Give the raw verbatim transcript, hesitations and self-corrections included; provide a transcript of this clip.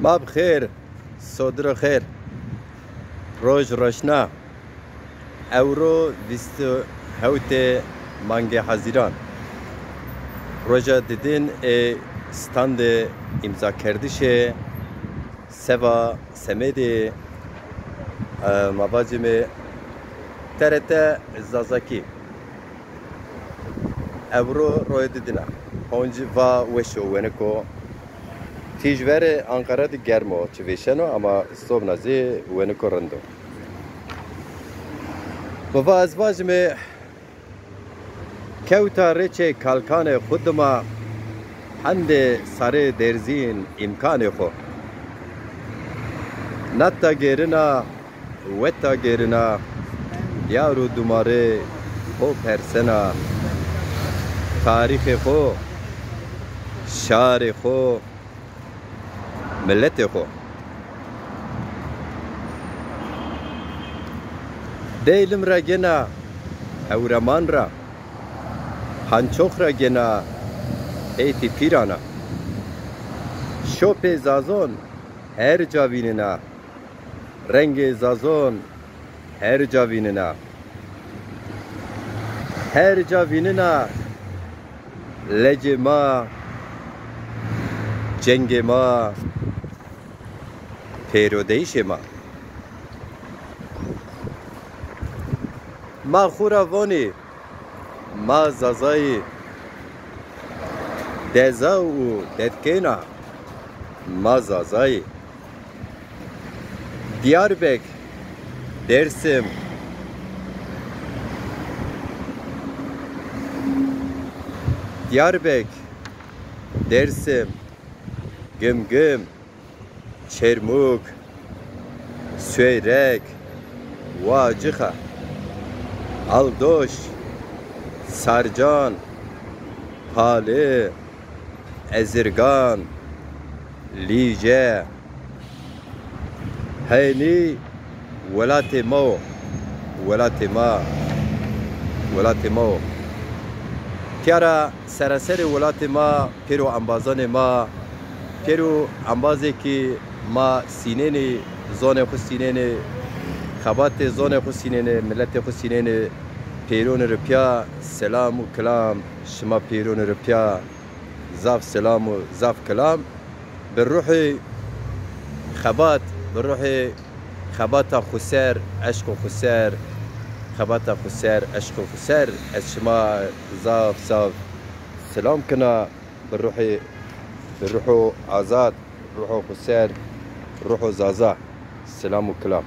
Seba bi xêr, sodiro xêr. Roj roşna. Ewro vîst û hewtê mangê Hezîran. Roja didin ê standê îmzakerdişê seva semedê, e, ma vacîme T R T Zazakî. Ewro royê didin a. Honc va weş o, wenik o. Tîj verê Anqara de germ o, çi vêşeno, ama sobna zî wenik o, rind o. Bava ez vajime, kewta reçê kalkanê xwu dima, hendê sarê derzîn îmkanê xwu. Netta gêrina, wetta gêrina, diyar û dumarê xo persena, tarîxê xo, şarê xo, miletê xo. Deylim ra gêna hewreman ra, hançox ra gêna heytî pîran a. Şopê Zazon her ca vînena, rengê Zazon her ca vînena. Her ca vînena lecê ma, cengê ma, pêrodeyişê ma. Ma xwu ra vonî, ma Zazayî, deza û dedkeyna ma Zazayî. Diyarbek, Dersim, Diyarbek, Dersim, Gimgim, Çermûg, Sueyrek, Wacixa, Aldoş, Sarcan, Pali, Ezirgan, Lîce, Heynî welatê ma o. Welatê ma. Welatê ma o. Tîya ra seraserê welatê ma, pêro embazanê ma, pêro embazê kî ma sînênê, zonê xwu sînênê, xebatê zonê xwu sînênê, miletê xwu sînênê, pêrone ri pîya selam û kilam, şima pêrone ri pîya zaf selam û zaf kilam. Bi ruhê xebat, bi ruhê xebata xwu ser, eşqo xwu ser, xebata xwu ser, eşqo xwu ser, ez şima zaf zaf selam kena. Bi ruhê, bi ruho azad, ruho xwu ser, ruho Zaza. Selam û kilam.